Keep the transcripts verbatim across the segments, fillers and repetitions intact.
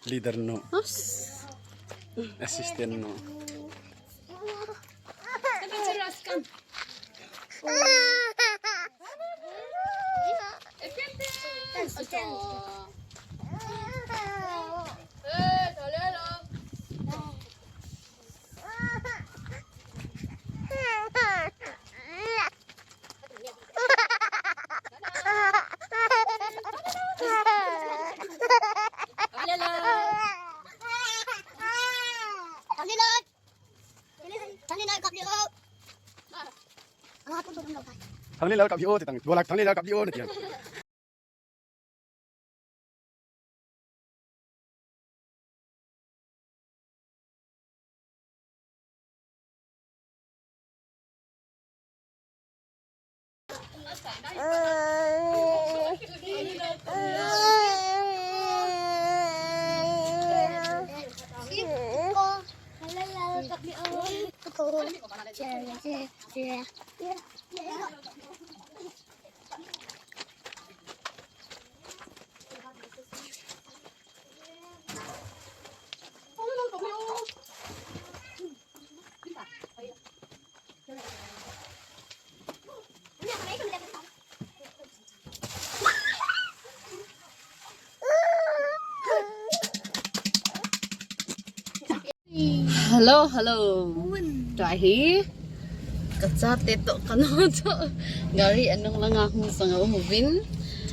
Leader no. Assistant no. Thangni lal kap di o, ti tang. Golak thangni lal kap di o, na ti. Hello, hello. Tua hi kachate toh kanu toh gari anung langa hung sanga um uvin.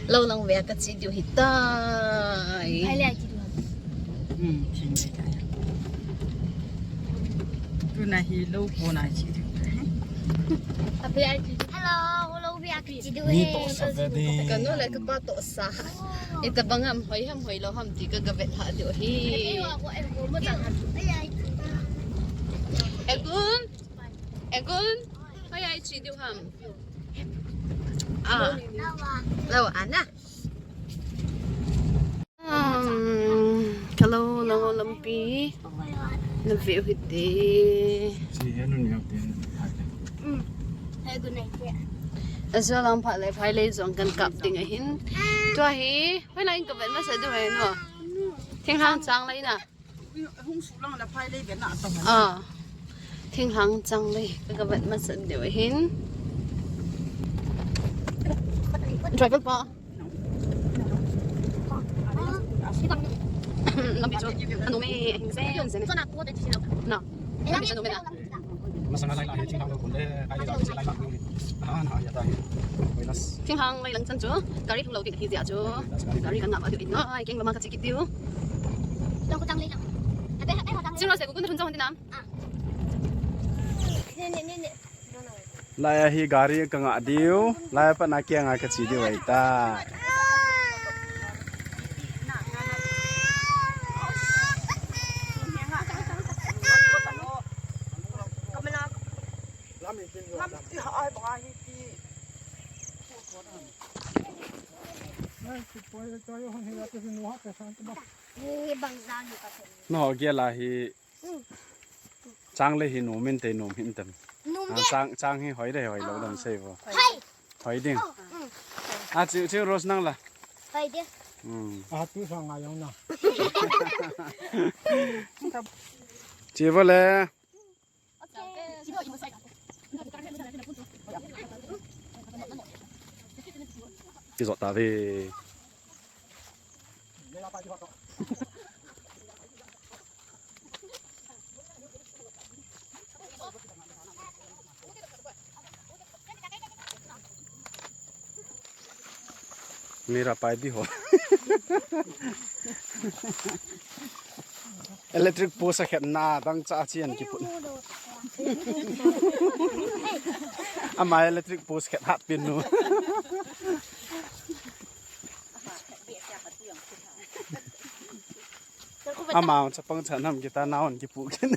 Lou lang vea kache diu hitai. Ai le, ai che diu. Hmm, che diu hitai. Tuna hi lou kona che diu. Ape ai che diu. Hello, lou vea kache diu. Ni toh sa ve ding. Kanu le kapa toh sa. Itabang ham, hoi ham, hoilou ham ti kagavet lha diu ahi. Egun, Egun, hoi ai che diu ham. Ah, lou ana. Um, hello, lou lampi. Na veu hite. Ajo lang pha le phai le jong kan kap ding ahin. Tua hi, hoi lai kavet masa diu ahi no. Thinglhang chang lai na. Hung sulang le phai le ve na ta. Ah. Thinglhang chang le kavet masa diu ahin. Driver pa. Lampi chu anom e, ahing se, ahing se ne. Na. Lampi chu anom e na. Masanga lai lai thinglhang lo kun le, ai le lai lai. Ah, na ya ta. Thinglhang lai lang chan chu gari thang lo ti hi jia chu. Gari kan ngah va diu in. Ai, keng lama kache kit diu. Sing Rose, ku kun thun jong ti nam. Lai a hi gari ka ngah diu, lai a pat na kiang a ka che diu ahi ta. No, gel a hi. Chang le hi nom in te nom hin tem. Nom Ah, de. Chang, chang hi hoi de hoi lo dam sei vo. Hoi. Hoi ding. Oh, mm. Ah, chiu, chiu Rose nang la. Hoi de. Hmm. Ah, tu sa nga yong na. Chiu vo le. Okay. Kijot ta ve. Mera pai di ho. Electric post a khet na dang cha chian kiput. Ama electric post khet hat pin nu. Ama chapang cha nam kita naon kipu kin.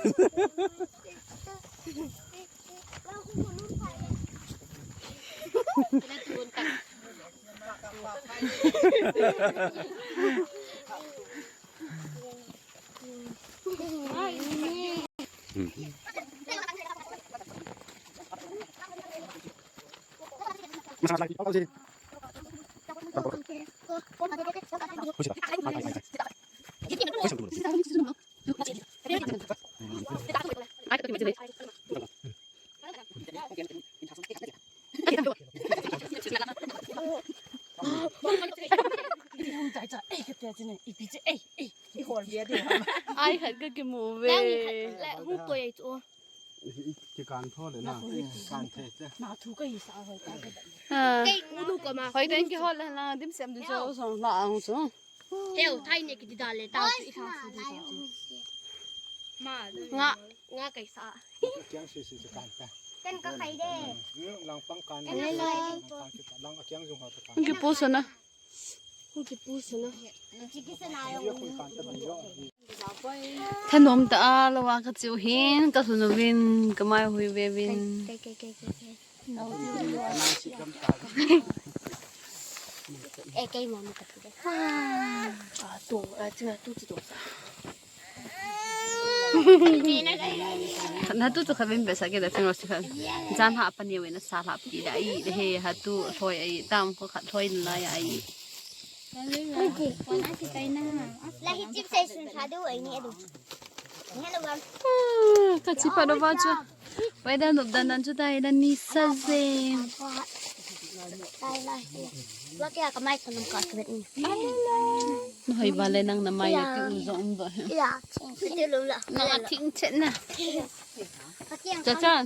Ai khat ka kimu ve. Hung koi ai chu. Kikan tho le na. Kan thei te. Hoi ten kihol le na, dimset ding chu song la ang chu. Heu, thai ne kiti da le ta chu i tha su di ta chu. Ma, nga, nga kai sa. Kiang si si kan ta. Kan ka kai de. Lang pang kan. Lang kipu su na. Thanom ta a lou a ka chiu hin, ka lhun uvin, ka mai hui ve vin. Eh, kei mama ka tu de. Ah, tu, ah, tu, tu, tu, tu. Na tu tu kha vin be sa ke da chang si kha. Jan ha pa ni we na sa la pi da i de he ha tu thoi ai tam ko kha thoi na ya ai. La hi chip sai sun sa du ai ni adu. Ni ha lo gam. Ah, ka chi pa do ba chu. Bai da nup dan dan chu tai da ni sa je. Tai la hi. Wa ke ka mai thon ka ka ni. Na hoi ba le nang na mai ya ki u zo um do. Ya, ching. Ti lo la. Na a thing chen na. Ka kiang. Cha chan.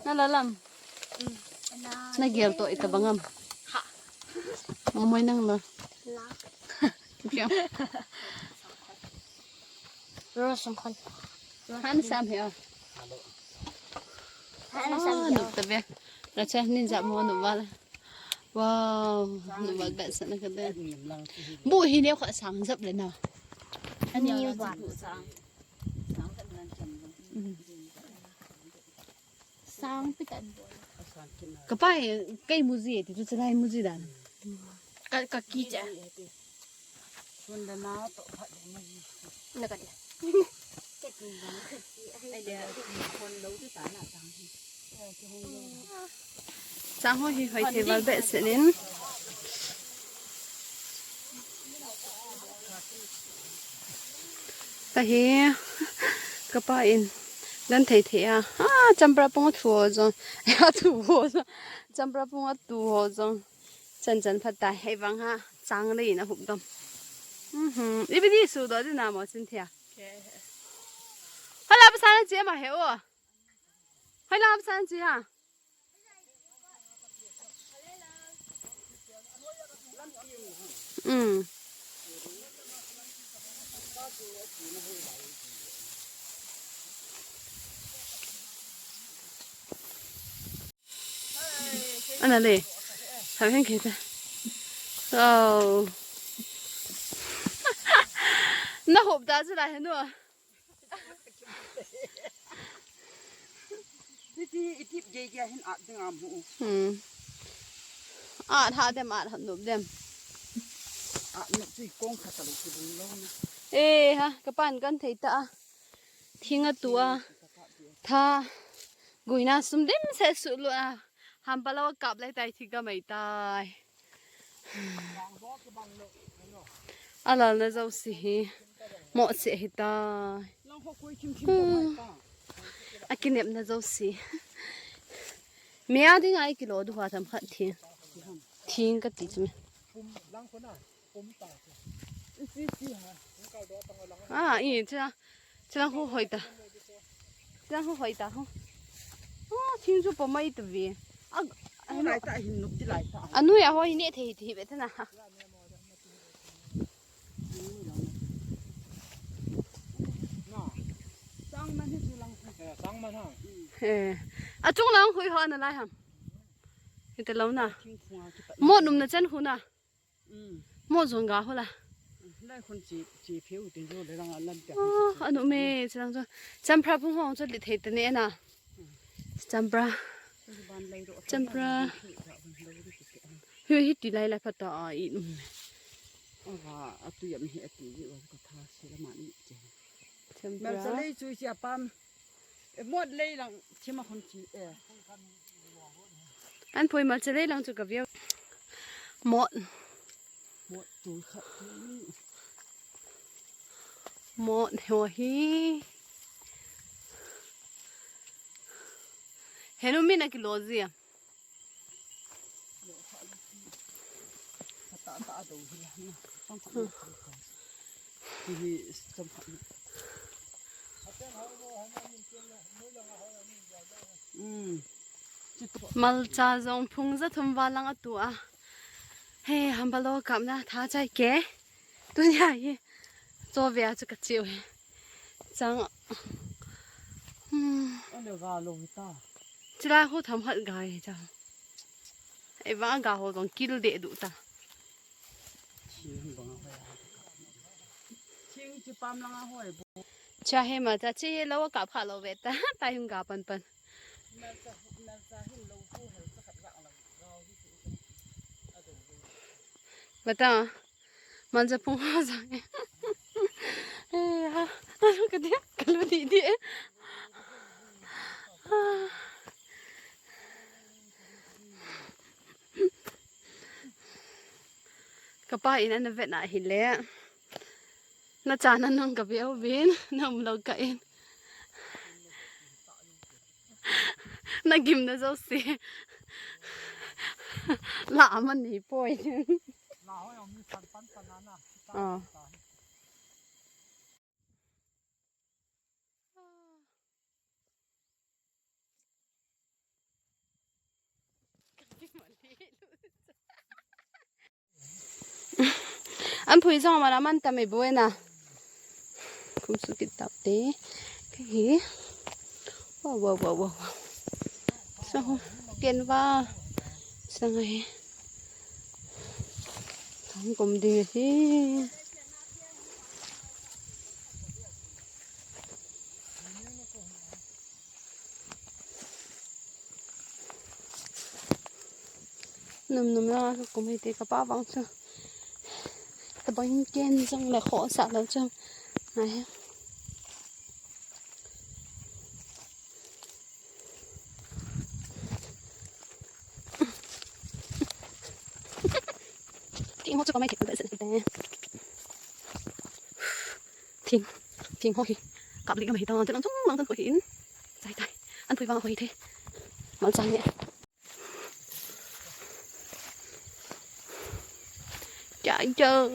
Na la lam. Na gel to ita bangam. Ha. Mamoi nang la. La. Kiang. Rosangkhon. Handsome he. Handsome he. Nup ta be. Racha nin ja mo nup wala. Wow, nup wal behseh na ka de. Bu hi ne kho sang jap le na. Ani wa. Sang pi kan. Ka pa he, kei muji ti chu chalai muji dan. Ka, ka ki cha. Sundana to phat muji. Na ka dia. Ai dia, kon lo tu ta na sang hi. Sang ho hi hoi thei val behseh in. Ka hi, ka pa in, dan thei thei a. Ah, champra pung a thu ho jong. A thu ho jong. Champra pung a tu ho jong. Chan chan phat ta hei vang ha. Chang lei na hup dom. Mhm. Ibi di su do di na mo chin thia. Hala pa sa na che ma he o. Hoi la, san chi ha. Mm. Ana le. Thau hen ke ta. Oh. Na hop da chu la hen nu. Hiti, i tip gei gei hin at ding am hu. Hmm. At ha dem, at ha nop dem. At nop chu i kong khat a lo ki ding lo na. Eh, ha, ka pan kan thei ta a. Thing a tu a. Tha. Guina sum dem se su lo a. Ham pa lo kap le tai thi ka mai tai. A lal na jouse hi. Mo se hi tai. Hmm. A kinep na jouse. Me a ding ai kilo du ha tham khat thi. Thing ka ti chu me. Ah, i cha. Chilang hu hoi ta. Chilang hu hoi ta hu. Oh, thing chu pa mai ta ve. A, a, lai ta hin nup ti lai ta. Anu ya hoi ne thei ti ve ta na. Sang man hi chilang hu. Eh, sang man ha. Eh. A chung lang hui ho na lai ham. Hita lo na. Mo num na chen hu na. Mm. Mo jong ga hola. Lai khun chi, chi pheu tin jo le rang a lam ta. Oh, anu me, chilang jo. Champra phung hong jo li thei ta ne na. Champra. Ban lai ro. Champra. Hi, hi ti lai lai pha ta a i num me. Ava, atu yam hi ati ji wa ka tha si la ma ni che. Champra. Mel sa lei chu chi apam. E, mot lei lang thima khon chi, eh. An pui malcha lei lang chu ka view. Mot. Mot tu khat tu ni. Mot ho hi. Henu mi na kilo zia. Malcha jong phung ja thum val lang a tu a. He, hambalo kapna tha chai ke. Tunia hi. Cho ve a chu ka chiu hi. Chang. Hmm. Chila ho tham hat gai cha. Ei vang ga ho jong kil de du ta. Thing chu pam lang a hoi bo. Cha he ma cha chi lo ka pha lo ve ta. Ta hung ga pan pan. Bata. Malcha phung ho jang e. Eh, ha. Alu ka dia, ka lu di di e. Ka pa in ana vet na hi le. Na cha na nung ka veu vin, na um lo ka in. Na gim na jo si. La man ni poi. Ah. An phui jong mara man ta mai bo na. Kum su kit tau te. Ka hi. Wow, wow, wow, wow, wow. Sa ho. Ken va. Sa ngai. Thang kum ding hi. Num num la ka kum hi te ka pa vang chu. Ka bang ken jong le kho sa lo chu. Ngai. Thing ho chu ka mai thei ka be se te. Thing, thing ho hi. Kap li ka mai ta, te lang chung lang kan ko hin. Chai tai. An phui vang ho hi the. Mal chang ne. Chai chau.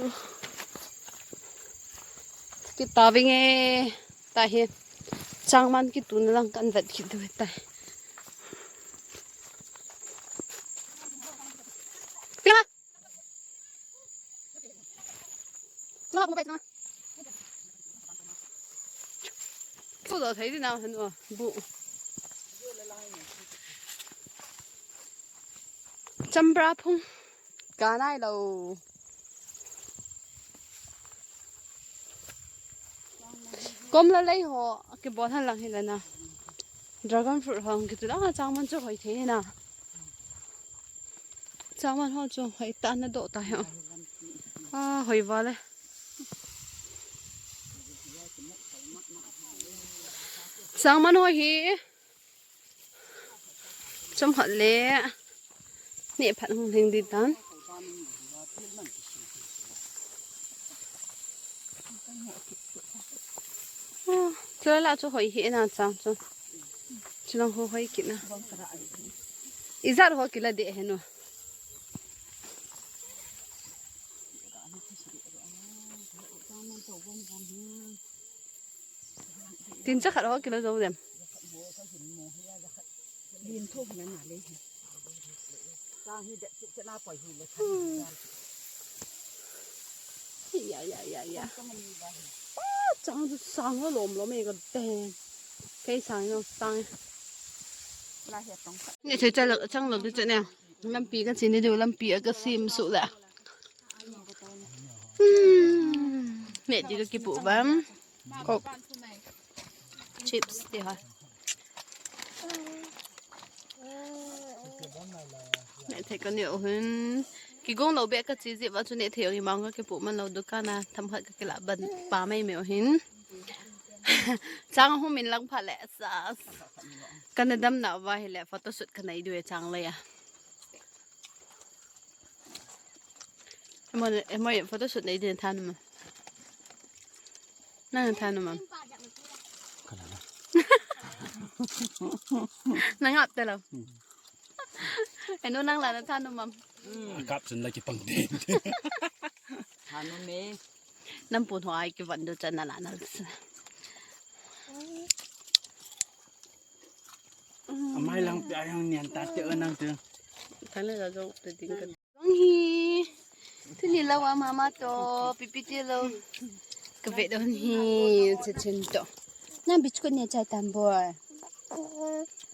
Kita vinge. Ta hi. Chang man ki tu na lang kan vet ki tu tai. Pia. Nga mo bai nga. Ko do thei di na han o bu. Chambra phung. Ka nai lo. Kom la lei ho, ke bol han lang hi la na. Dragon fruit ho, ke tu la chang man chu hoi thei na. Chang man ho chu hoi ta na do ta he. A, hoi va le. Chang man ho hi. Chom khat le. Neh phat hung lhing di tan. Chulai la chu hoi hi na chang chu. Chulang ho hoi kit na. Ijat ho kila de he no. Tin cha khat ho kila jo dem. Lin tho hina na le hi. Chang hi det chit chit na poi hi le. Ya, ya, ya, ya. Ah, chang chu sang lo lom lom e ka te. Kei sang no sang. La he tong. Ni che cha lo chang lo du che ne. Lampi ka chini du lampi a ka sim su la. Hmm. Ne di ka kipu bam. Coke. Chips ti ha. Ne thei ka neo hin. Kigong lo be ka chi ji va chu ne thei ong i mang ka kipu man lo dukan a tham khat ka kila ban pa mai me o hin. Chang hum in lang pha le sa. Kana dam na va hi le photo shoot ka nai du e chang le ya. Emo, emo, photo shoot nei din tha nu ma. Nang tha nu ma. Nang ap te lo. Eno nang la na tha nu ma. Kap chun la kipang din. Tha nu me. Nam pun ho ai ki van du chan na la na. Amai lang pi ai hang nian ta te nang te. Tha nu la jong te ding ka. Jong hi. Tuni lo a mama to, pipi ti lo. Ka ve don hi, che chen to. Na biscuit ne chai tam boy.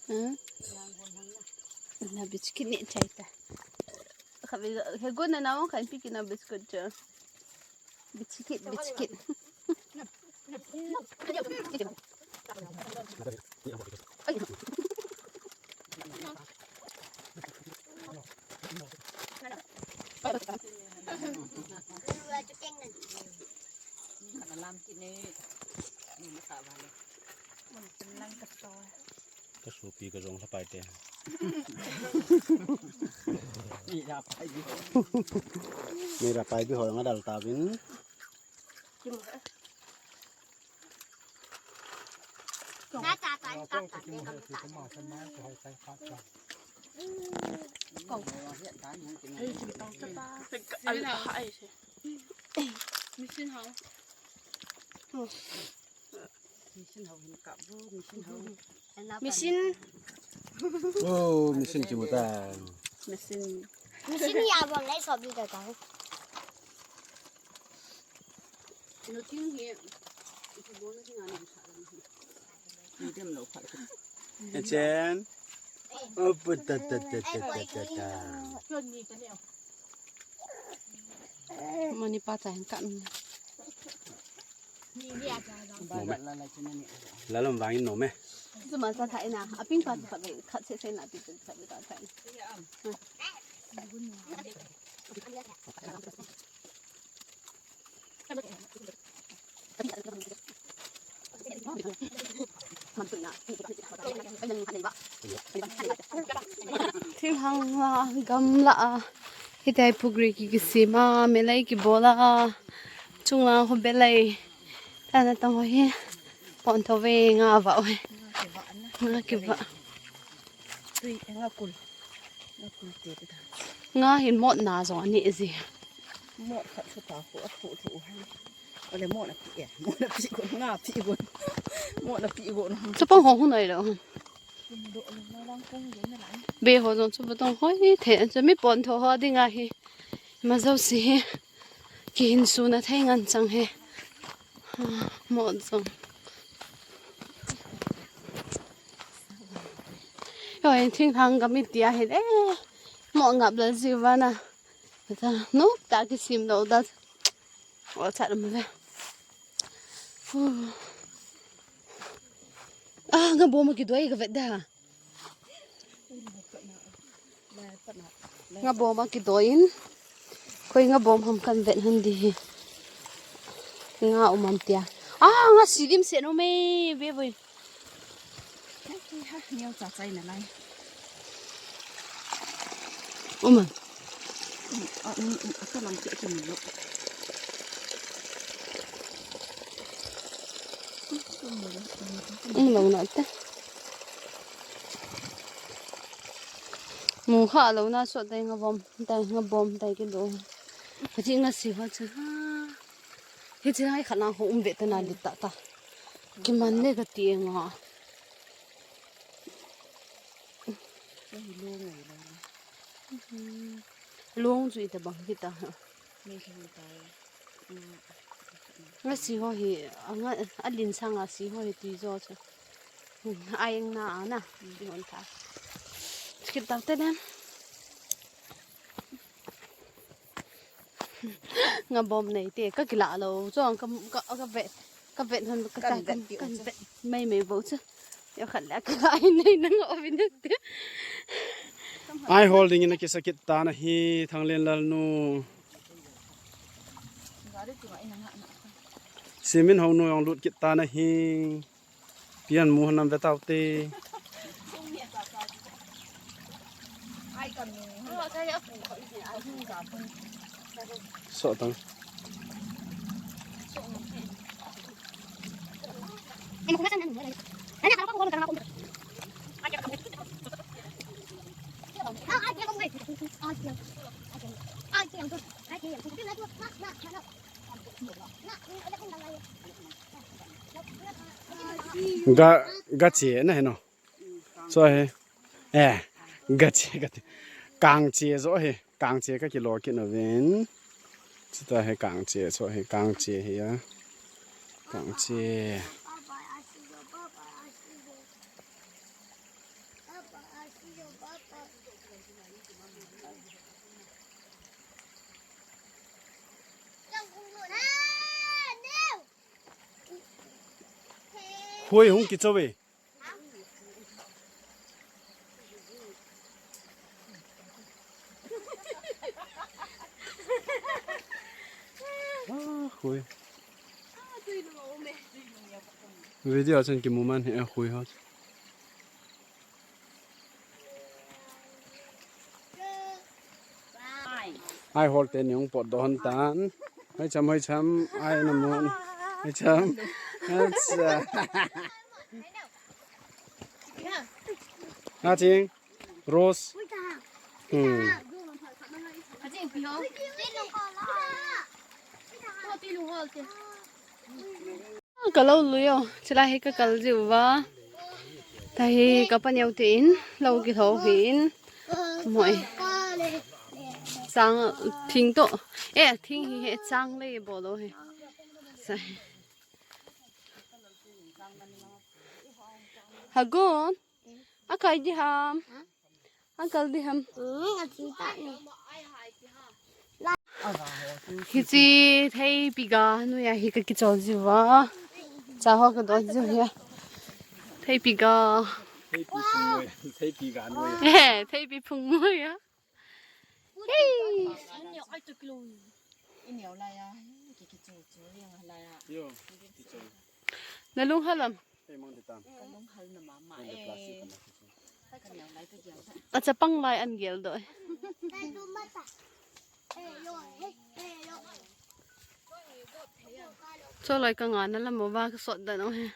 Hmm? Na biscuit ne chai ta. Ka ve, he go na na won kan pipi na biscuit cho. Biscuit, biscuit. Ka sopi ka jong lha pai te. Mei la pai bi ho nga dal ta bin. Machine. Oh, machine kimu ta. Machine. Machine ya bang lai sop ni ta ta. Chen. Oh, put ta ta ta ta ta ta ta. Mani pa cha hin kan. Lalom vangin nom e. Chu ma cha thai na. A ping pa chu khat ve, khat se se na pi chu khat ve ta thai. Thinglhang la, gamla a. Hitia hi pugri ki kisem a, melai kibol a. Chunglang ho belai. Tana tang ho hi. Pon tho ve nga va oi. Nga kiva. Tui, nga kul. Nga kul te te ta. Nga hin mot na jong ani ji. Mot khat thu ta khu a thu thu hai. Ole mot na pi e. Mot na pi ko nga pi ko. Mot na pi ko na. Chapang ho hu nai lo. Be ho jong chu ba tong hoi the. Chu mi pon tho ho ding ahi. Ma jo si hi. Kihin su na thei ngan chang he. Mo jong. Yoi, thinglhang gam itia hi le. Mo ngap le jiu vana. Ta, no, ta kisim lo da. O chat ma ve. Fu. Ah, nga bom kidoi ka vet da. Nga bom a kidoi in. Koi nga bom ham kan vet hon di hi. Nga um am tia. Ah, nga silim se no me, be boi. Neo cha chai na lai. Um am. A, um, um, a ka lam te te lo. Um lo na te. Mu kha lo na so tai nga bom, tai nga bom, tai ki do. Ka ti nga si ho chu ha. Hi chi ngai kha na ho um ve ta na li ta ta. Ki man le ka ti nga. Long chu ita bang kita ha. Nga si ho hi, a nga, a lin sang a si ho hi tui jo chu. A eng na a na, ti hon tha. Chikit tau te den. Nga bom nei te, ka kila lo, chuan ka, ka, ka ve, ka ve hon, ka kan vet mai mai bo chu. Yo khat le ka ai nei na nga o vin te. Ai hol ding in a kisa kit ta na hi, Thanglen lal nu. Simin ho nu jong lut kit ta na hi. Pian mu hanam ve tau te. Sotang. Ga, ga che na he no. Chu hi. Eh, ga che, ga che. Kang che jo hi. Kang che ka kilo kit nauvin. Chuta hi kang che, chu hi kang che hi a. Kang che. Hui hung kicho ve. Ah, hui. Video a chun kimu man hi, ah, hui ho. Ai hol te ni hung potdoh hon tan. Hoi cham, hoi cham. Ai na mon. Hoi cham. Acha. Ha ching. Rose. Hmm. Ka lo lui o, chulai hi ka kal jiu va. Tahi ka paneo te in, lo kilho hi in. Moi. Chang thing to. Eh, thing hi he chang le bol o he. Sa. Hagun. Akai di ham. Uncle di ham. Hmm, a chi ta ni. Hichi theipi ga noiya hi ka kichol jiu va. Cha ho ka don jiu hi a. Theipi ga. Theipi phung noi, theipi ga noiya. Eh, theipi phung noiya. Hey. Yo, kicho. Na lung halam. Ka lung hal na mama e. Ka neo lai ka gel ta. A chapang lai an gel doh e. Cholai ka nga na lam mo va ka sot da no he.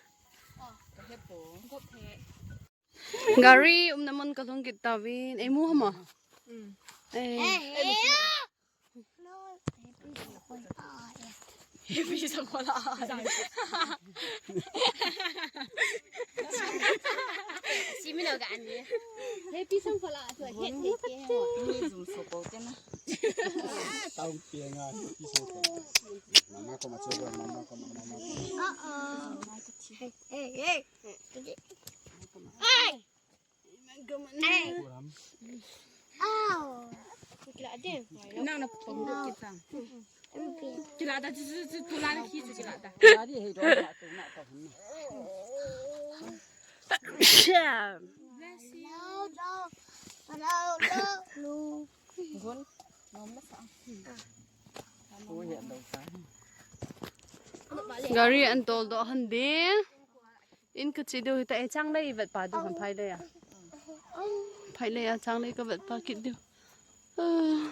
Ka he po. Gari umna mun ka lhung kit tauvin. Ei mu hama. Mm. Ei. Happy Sangkola. Simino ga ani. Happy Sangkola tu he he ke. Ni zum so ko te na. Tau pe nga Happy Sangkola. Mama ko ma cho, mama ko ma, mama ko. Uh-oh. Hey, hey, hey. Hey. Nang na pangkit tang. Kila da, tu, tu, tu, tu la na ki tu kila da. Bless you. Gun, nom na sa. Gari an tol doh hande. In ka che diu hita e, chang lei vet pa diu ham, phai lei a. Phai lei a, chang lei ka vet pa kit diu. Ah.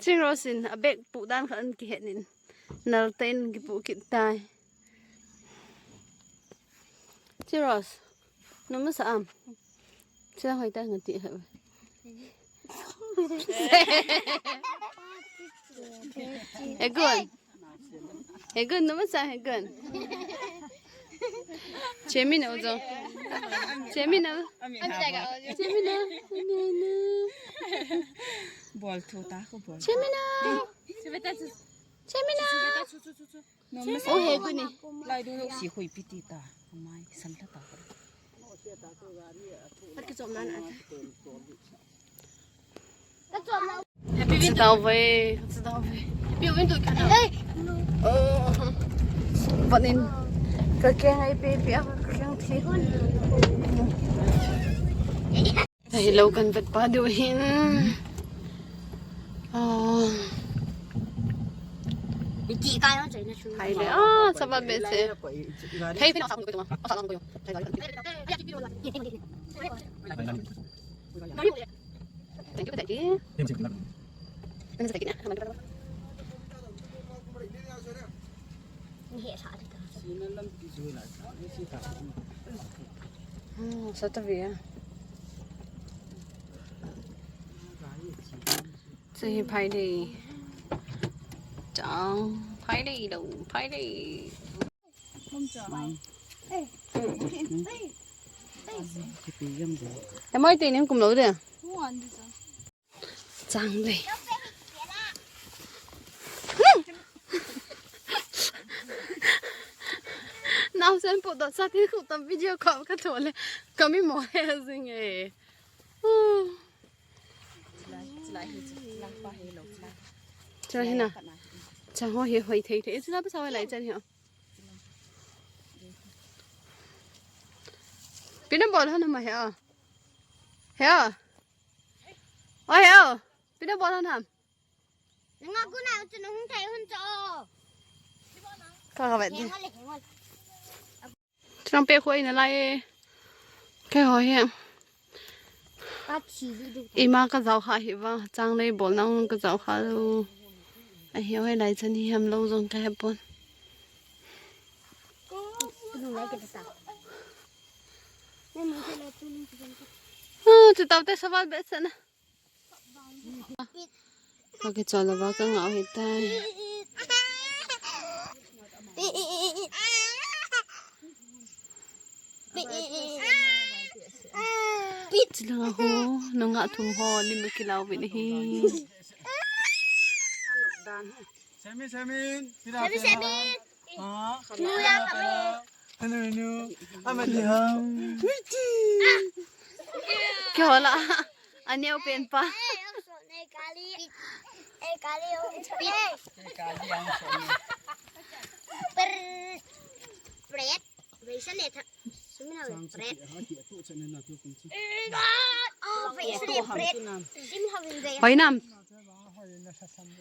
Chi Rose in a bag pu dan khat an kihet in. Nal te in kipu kit tai. Chi Rose. Noma sa am. Chi Rose hoi ta ngati ha. Hegun. Hegun, noma sa Hegun. Chemina ujo. Chemina. Chemina. Bol thu ta ko bol. Chemina. Chemina. Oh, Hegun ni. Lai du si hui piti ta. Mai san ta ta. Ka chom nan a. Ka chom nan. Happy Winter. Ka chom ve. Ka chom ve. Happy Winter ka. Hey. Oh. Panin. Ka keng ai pe pe ka keng thi. Hello, kan vet pa diu hin. Ah. Iti ka lo chai na chu. Hai le. Ah, saba be se. Hei, pina sa ko ma. Sa ko. Chai ga. Thank you, thank you. Thank you. Thank you. Hmm, sao ta ve. Chu hi phai dei. Chang, phai dei lo, phai dei. He moi te ning kum lo de. Chang le. Nau sen po do sa ti khu tam video call ka thole. Ka mi mo he jing e. Chang hi na. Chang ho hi hoi thei thei. Chila pa sa lai chan hi. Pina bol hon ma he a. He a. Oi he a. Pina bol hon ham. Nga ku na chu nung thei hun cho. Ka ka vet. He ngol he ngol. Chang pe khoi na lai. Ke ho he. Ka chi du du. Ima ka jao kha hi va, chang lei bol nang ka jao kha lu. A hi hoi lai chan hi ham lo jong ka he pon. Lu lai ke ta. Ne mo ke le tu ni ke. Ah, chu tau te saval be sana. Ka ke chola va ka ngau hi tai. Pit. Chilanga ho, nunga thum ho, lim kilau vin hi. Semi, semi, semi, semi. Ha? Nu ya ka me. Anu, anu. Ama di ha. Miti. Kya wala? Aneo pen pa. Eh, kali. Eh, kali, oh. Pit. Eh, kali, ang soni. Per. Bread. Vei sa le tha. Sumina vei bread. Oh, vei sa le bread. Sumina vei vei. Hoi nam.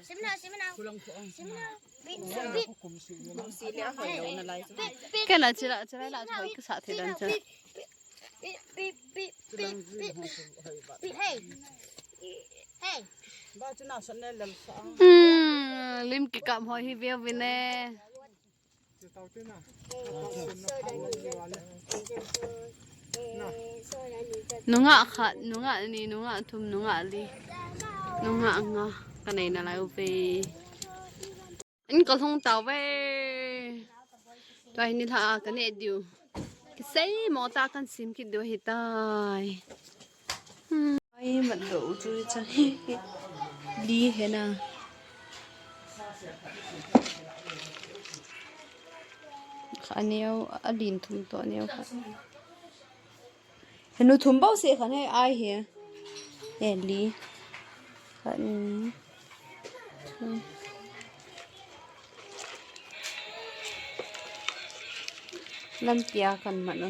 Sumina, sumina. Sumina. Vei sa vei. Kena chira, chira la hoi ka sa the dan cha. Pi, pi, pi, pi, pi, pi. Pi, hey. Hey. Hmm, lim kikam hoi hi veu vin e. Nunga khat, nunga ni, nunga thum, nunga li, nunga nga, ka nei na lai uve. In ka lhung tau ve. Tua hi nilhah a ka neh diu. Kisei mo ta kan sim kit diu ahi tai. Hmm. Ai, mat do u chu chang hi. Li he na. Kha neo, a lin thum to neo kha. He nu thum bou se khan he ai he. He li. Khat ni. Thum. Lampi a kan mat u.